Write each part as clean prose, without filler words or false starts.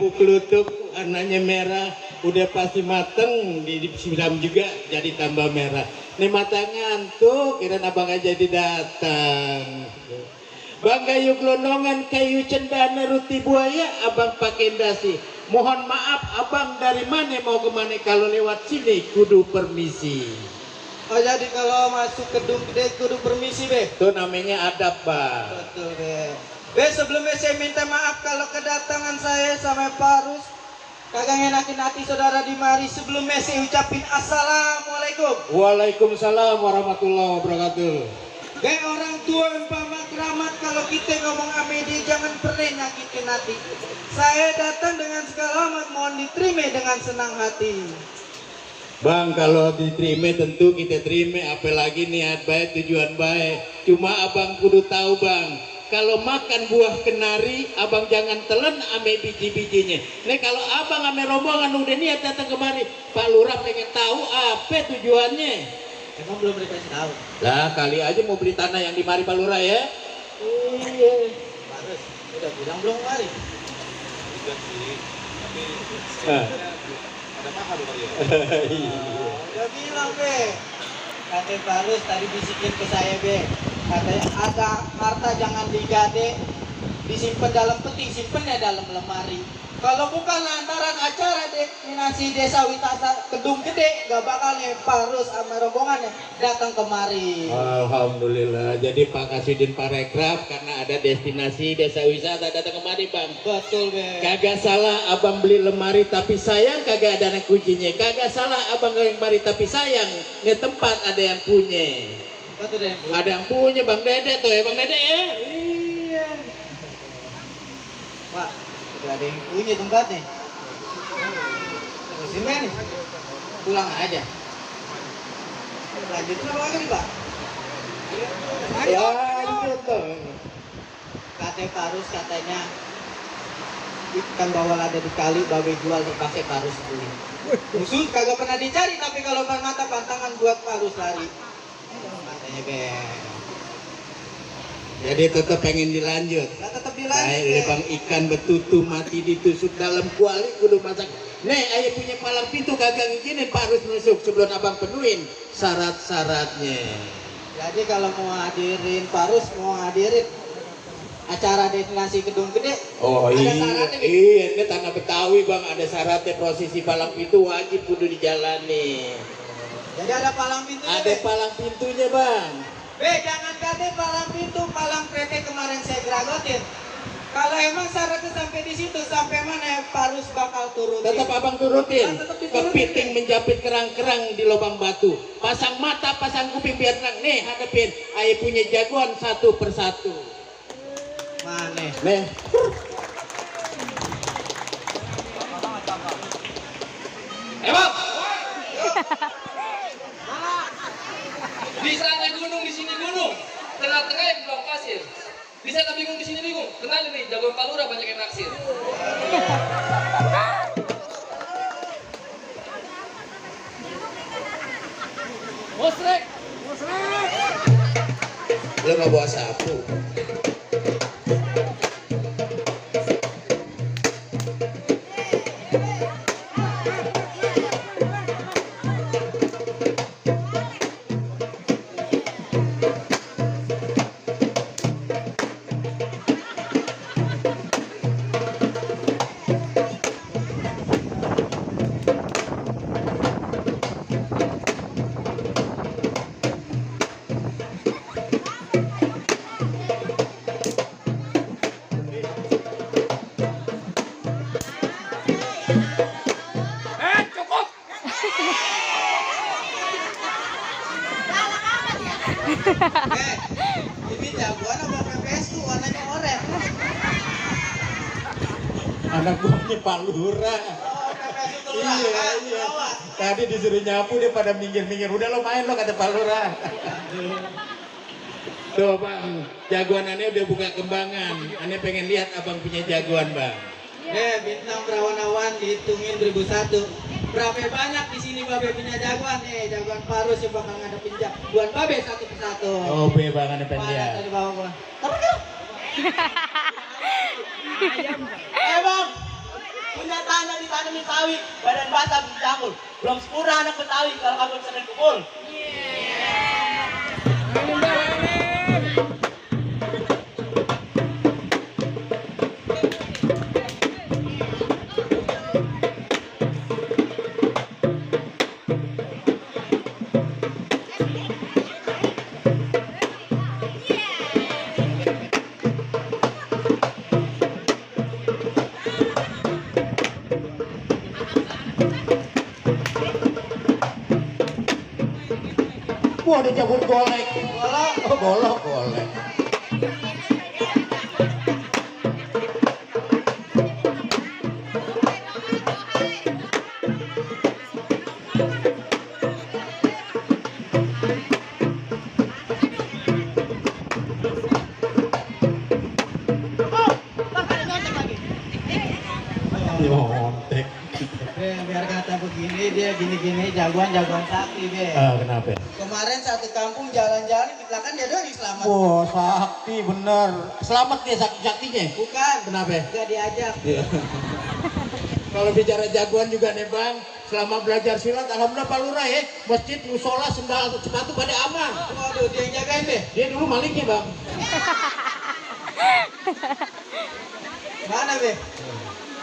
empuk kelutuk, warnanya merah, udah pasti mateng, disiram juga jadi tambah merah. Nih mata ngantuk, kirain abang aja jadi datang. Bang kayu gelondongan, kayu cendana, ruti buaya, abang pakai dasi. Mohon maaf, abang dari mana mau kemana? Kalau lewat sini kudu permisi. Oh jadi kalau masuk gedung gede kudu permisi be? Itu namanya adab bang. Betul be. Be sebelumnya saya minta maaf kalau kedatangan saya sama Pak Rus kagak ngenakin hati saudara di mari. Sebelumnya saya ucapin assalamualaikum. Waalaikumsalam warahmatullahi wabarakatuh. Be orang tua umpama keramat kalau kita ngomong ame dia jangan pernah nyakitin hati. Saya datang dengan segala hormat, mohon diterima dengan senang hati. Bang kalau diterima tentu kita terima, apalagi niat baik tujuan baik. Cuma abang kudu tahu bang, kalau makan buah kenari abang jangan telan ame biji-bijinya. Nih kalau abang ame rombongan udah niat datang kemari, Pak Lurah pengen tahu apa tujuannya. Emang belum dikasih tahu. Lah kali aja mau beli tanah yang di mari Pak Lurah ya. Iya. Pak Rus udah bilang belum kali? Udah sih, tapi Ah. ada mahal kali ya. Udah bilang be. Kata Pak Rus tadi bisikin ke saya be. Katanya ada harta jangan digade, disimpan dalam peti, simpennya dalam lemari. Kalau bukan lantaran acara destinasi desa wisata gedung gede, gak bakal nih Pak Rus sama rombongannya datang kemari. Alhamdulillah. Jadi Pak Kasudin Parekraf karena ada destinasi desa wisata datang kemari bang. Betul be. Kagak salah abang beli lemari tapi sayang kagak ada yang kuncinya. Kagak salah abang beli lemari tapi sayang nge tempat ada yang punya. Betul deh. Ada yang punya Bang Dede tuh ya Bang Dede ya. Iya. Pak, udah ada yang punya tempat nih. Terusin be nih. Pulang aja. Lanjutin apa lagi nih Pak? Lanjut tuh. Kata Pak Rus katanya ikan bawal ada di kali, babe jual terpaksa Pak Rus beli. Musuh kagak pernah dicari, tapi kalau ban mata pantangan buat Pak Rus lari. Katanya be. Jadi tetap pengen dilanjut. Nah, tetap Baik, dilanjut. bang ikan betutu mati ditusuk dalam kuali kudu masak. Nih, ayah punya palang pintu kagak ngizinin Pak Rus masuk sebelum abang penuhin syarat-syaratnya. Jadi kalau mau hadirin Pak Rus, mau hadirin acara destinasi gedung gede, Oh ada iya, syaratnya, Bi. iya, ini tanah Betawi bang, ada syaratnya prosesi palang pintu wajib kudu dijalani. Jadi ada palang pintu. Ada palang pintunya bang. Be, jangan kate palang pintu, palang kereta kemarin saya geragotin. Kalau emang syaratnya sampai di situ, sampai mana Pak Rus bakal turutin. Tetap abang turutin. Tetap diturutin. Kepiting menjapit kerang-kerang di lubang batu. Pasang mata, pasang kuping biar tenang. Nih hadepin, ayah punya jagoan satu persatu. Mana? Nih. Bang! Di sana gunung, di sini gunung. Tengah-tengah yang bilang pasir. Di sana bingung, di sini bingung. Kenal nih, jagoan Pak Lurah banyak yang naksir. Mosrek! Lu nggak bawa sapu. Cukup! Ini jagoan apa PPS tuh warnanya oranye. Anak buahnya Pak Lurah. Oh, PPS itu Iya, iya. Tadi disuruh nyapu dia pada minggir-minggir. Udah lo main lo kata Pak Lurah. Tuh bang, jagoan aneh udah buka kembangan. Aneh pengen lihat abang punya jagoan bang. Bintang perawan-awan dihitungin 1001. Berapa banyak di sini babe punya jagoan jagoan Pak Rus yang bakal ngadepin jagoan babe satu persatu. Oh be bang, aneh pengen Mana lihat. tadi bawa gua? Apa tuh? Bang, anak ditanami Betawi, badan Batak dijamur. Belum sempurna anak Betawi kalau kagak bisa main pukul. Wah, ada cabut golek. Golok. Oh, golok, golek. Nyontek. Biar kata begini dia gini-gini jagoan sakti be. Kenapa? Kemarin satu kampung jalan-jalan di belakang dia doang selamat. Wah, sakti bener. Selamat dia sakti-saktinya. Bukan. Kenapa? Gak diajak. Kalau bicara jagoan juga nih Bang, selama belajar silat, alhamdulillah Pak Lurah ya, masjid, musola, sendal, sepatu pada aman. Waduh, dia yang jagain be. Dia dulu malingnya Bang. Mana be?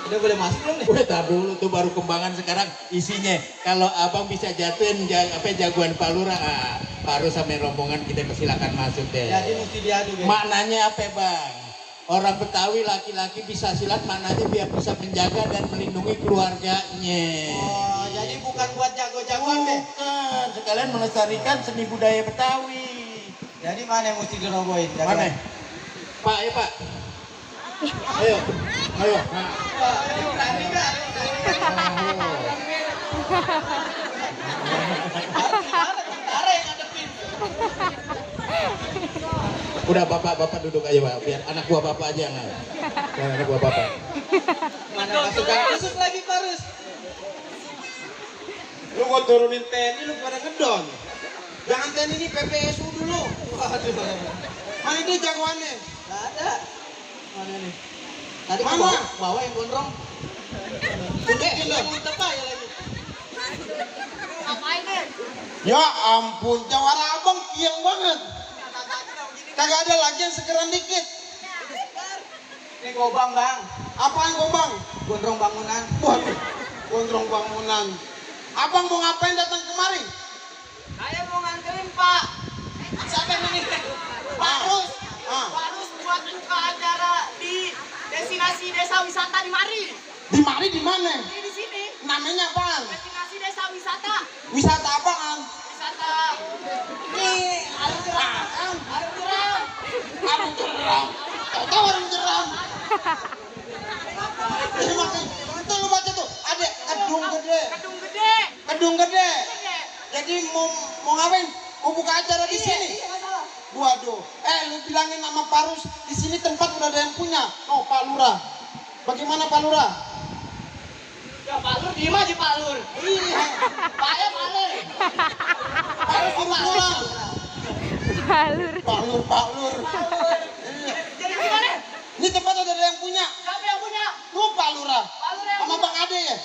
Udah boleh masuk belum nih? Udah tar dulu tuh baru kembangan sekarang isinya. Kalau abang bisa jatuhin jagoan Pak Lurah, Pak Rus sama rombongan kita persilakan masuk deh. Jadi mesti diadu be. Maknanya apa Bang? Orang Betawi laki-laki bisa silat maknanya biar bisa menjaga dan melindungi keluarganya. Oh, jadi bukan buat jago-jagoan be. Bukan, sekalian melestarikan seni budaya Betawi. Jadi mana yang mesti dirobohin? Mana? Pak, ya Pak. Ayo, ayo. Nah. Wah, ini berani gak? Harus gimana? Tentara yang ngadepin. Udah bapak duduk aja Pak, biar anak buah bapak aja yang biar anak buah bapak. Mana pasukan khusus lagi Parus? Lu mau turunin TNI lu pada ngedon. Jangan TNI ini PPSU dulu. Waduh. Mana dia jagoannya? Gak ada. Mana nih? Tadi kan Mana? bawa yang gondrong. Tunjukin dong. Yang tebak ya lagi. Ngapain deh? Ya ampun, jawara abang kiang banget. Kagak ada lagi yang segeran dikit. Ini gobang bang. Apaan gobang? Gondrong bangunan. Waduh, gondrong bangunan. Abang mau ngapain datang kemari? Saya mau nganterin Pak. Siapa yang ini? Pak Rus. Ah. Pak Rus buat buka acara di destinasi desa wisata di Mari. Di mari di mana? Di sini. Namanya apaan? Destinasi desa wisata. Wisata apaan? Wisata ini air jeram. Air jeram. Warung jeram. Tahu warung jeram? Ini makin itu lu baca tuh. Ada kedung gede. Gedung gede. Kedung gede. Gede. Jadi mau ngapain? Mau buka acara di sini? Iya, masalah. Waduh, lu bilangin sama Parus di sini tempat udah ada yang punya. Oh, Pak Lurah. Bagaimana Pak Lurah? Ya Pak Lur diem aja Pak Lur. Iya, Pak ya Pak Lur. Parus pulang. Pak Lur. Iya. Jadi gimana? Ini tempat udah ada yang punya. Siapa yang punya? Tuh Pak Lurah. Pak Lur yang Sama punya. Bang Ade ya.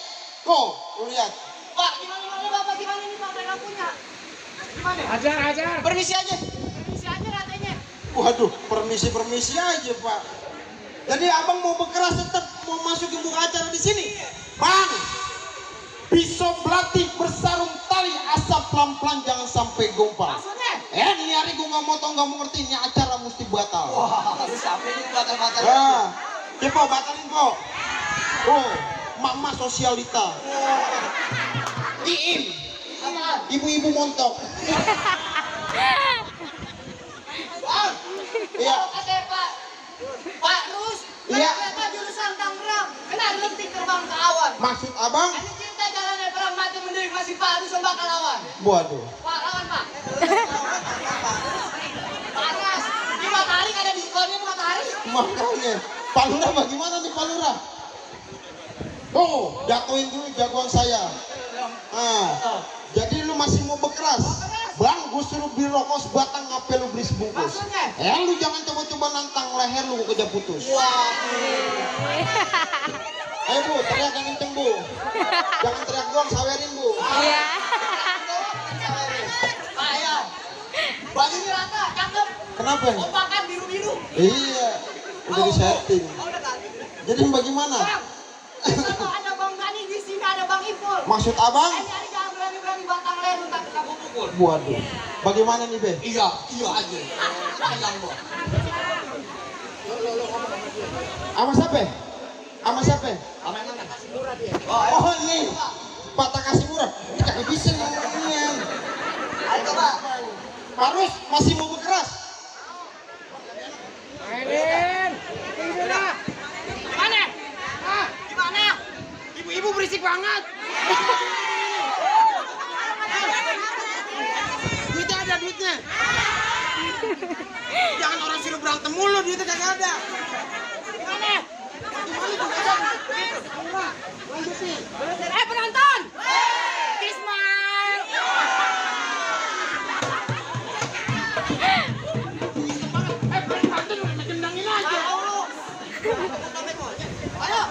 Tuh, lu lihat. Pak gimana Bapak gimana ini Pak yang punya? Gimana? Ajar. Permisi aja. Permisi aja ratenya. Waduh, permisi aja Pak. Jadi abang mau berkeras tetap mau masukin buka acara di sini, Bang. Pisau belati bersarung tali asap pelan-pelan jangan sampai gompal. Maksudnya? Ini hari gue nggak mau tau nggak mau ngerti ini acara mesti batal. Wah, siapa ini batal-batal? Nah, coba batalin kok. Oh, mama sosialita. Iim, ibu-ibu montok. Bang, Iya. kata Pak Rus, Iya. kereta jurusan Tangerang, kena lentik terbang ke awan. Maksud abang? Ini cerita jalannya perang mati mending masih Pak Rus yang bakal lawan. Waduh. Pak, lawan Pak. Panas, di matahari ada diskonnya di matahari. Makanya, Pak Lurah bagaimana nih Pak Lurah? Oh, jatuhin dulu jagoan saya. Jadi lu masih mau berkeras? Bang, gue suruh beli rokok sebatang, ngapain lu beli sebungkus? Maksudnya? Lu jangan coba-coba nantang leher lu, gue kejar putus. Wah, Ayo Bu, teriak yang kenceng Bu. Jangan teriak doang, sawerin Bu. Iya. Ayo. Baju ini rata, cakep. Kenapa? Opak kan biru-biru. Iya, udah di setting. Oh, udah kan. Jadi bagaimana? Di sana ada Bang Gani, di sini ada Bang Ipul. Maksud abang? Ini jangan berani-berani batang leher tak kena pukul. Waduh. Bagaimana nih Be? Iya aja. Sayang lo. Sama siapa? Sama siapa? Apa yang mana? Kasih murah dia. Oh ini Pak Takasih Murad. Kagak bisa nih. Ayo coba. Harus masih mau berkeras. Mana? Ah, gimana? Ibu-ibu berisik banget. Duitnya ada duitnya. Jangan orang suruh berantem mulu, duitnya kagak ada. Gimana? Penonton. Smile. Penonton udah mengendangin aja. Ayo.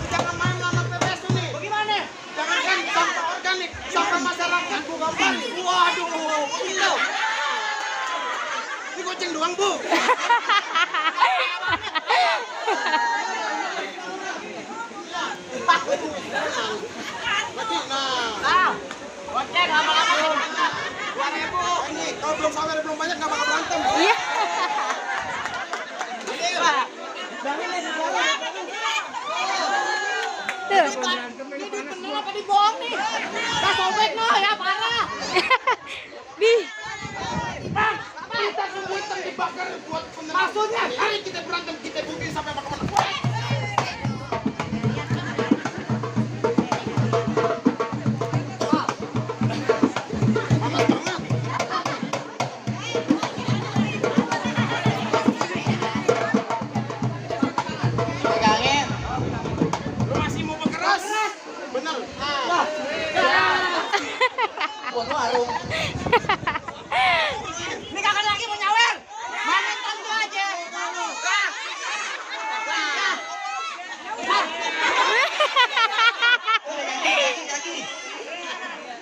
Jangan main lama PPS nih. Bagaimana? Jangan kan sampah organik, sampah masyarakat bukan balik. Waduh, begitu. Ini goceng doang Bu. Nah. Goceng lama-lama belum. 2.000. Ini kalau belum sawer belum banyak nggak bakal berantem. Iya. Ini bener apa dibohong nih? Dah sobek noh ya parah. Di. Kita kemudian dibakar buat pemenang. Maksudnya? Hari kita berantem, kita buktiin sampai mana-mana. Panas banget. Pegangin. Lu masih mau berkeras? Bener. Buat lu arung. Ini kakak lagi mau nyawer. Main tentu aja.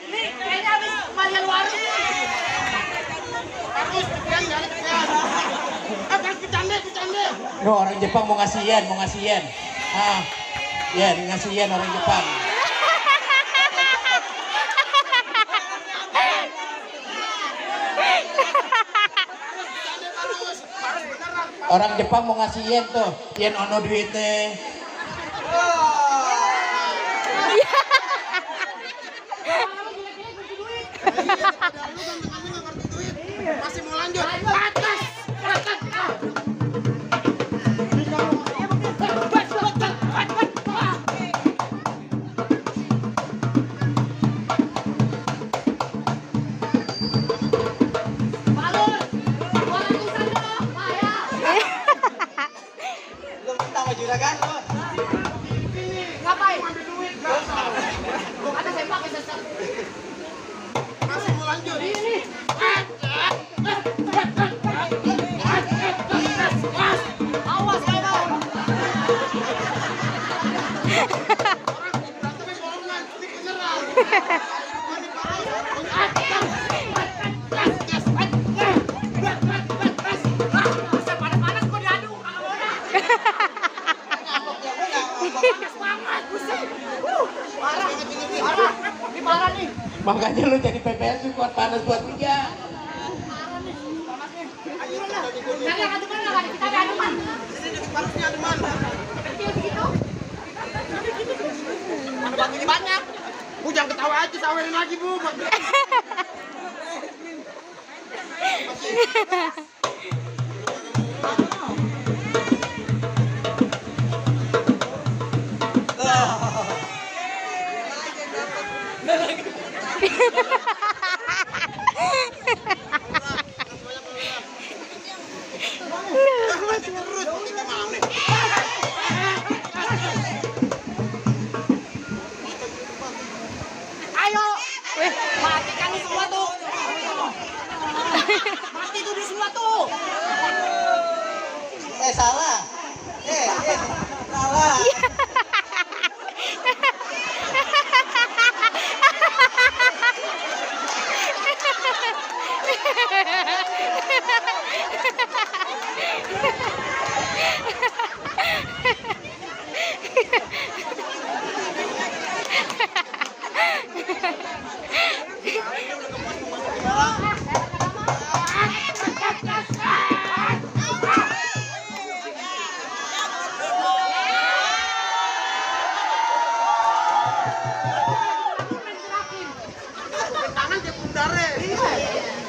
Nih, kayaknya habis kembalian warung. Bagus, keren gak ada keren. Harus bercanda. No, orang Jepang mau ngasih yen. Ah, ngasih yen orang Jepang. Orang Jepang mau ngasih yen tuh, yen ono duitnya. Masih mau lanjut. Atas. Lu minta sama juragan lu. Ngapain? Lu ada sempak ya sesek. Masih mau lanjut. Awas kamu. Berantemnya bohongan, ini beneran. Bisa panas-panas kok diadu. Ngambek ya gua ngambek. Panas banget, buset. Parah. Ini parah nih. Makanya lu jadi PPS tuh kuat panas buat dia. Cari yang adu mana? Kita ada adu mana? Harusnya ada mana? Kecil begitu. Ada batunya banyak. Bu jangan ketawa aja, sawerin lagi Bu. Ayo. Matikan nih semua tuh. Mati tuh di semua tuh. Salah. Salah.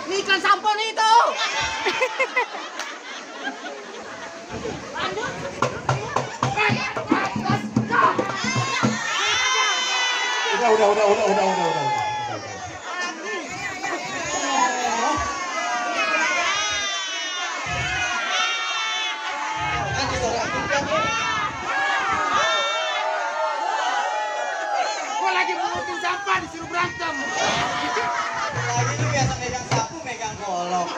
Ini iklan sampo nih itu. Udah. Gua lagi mengutin sampah disuruh berantem. Lagi itu biasa megang sapu, megang golok.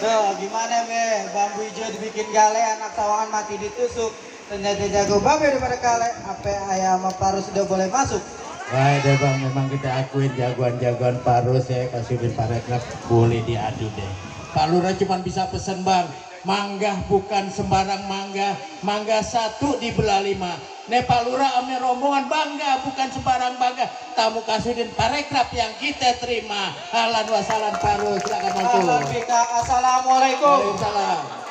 Tuh, gimana be? Bambu hijau dibikin gale, anak sawangan mati ditusuk. Ternyata jago babe daripada kale. Apa ayam sama paru sudah boleh masuk? Wah deh bang, memang kita akuin jagoan-jagoan Parus ya, kasih di Parekraf boleh diadu deh. Pak Lurah cuma bisa pesen bang, mangga bukan sembarang mangga, mangga 1 dibelah 5. Ne Pak Lurah ame rombongan bangga bukan sembarang bangga, tamu Kasudin Parekraf yang kita terima. Ahlan wa sahlan Parus, silakan masuk. Assalamualaikum. Waalaikumsalam.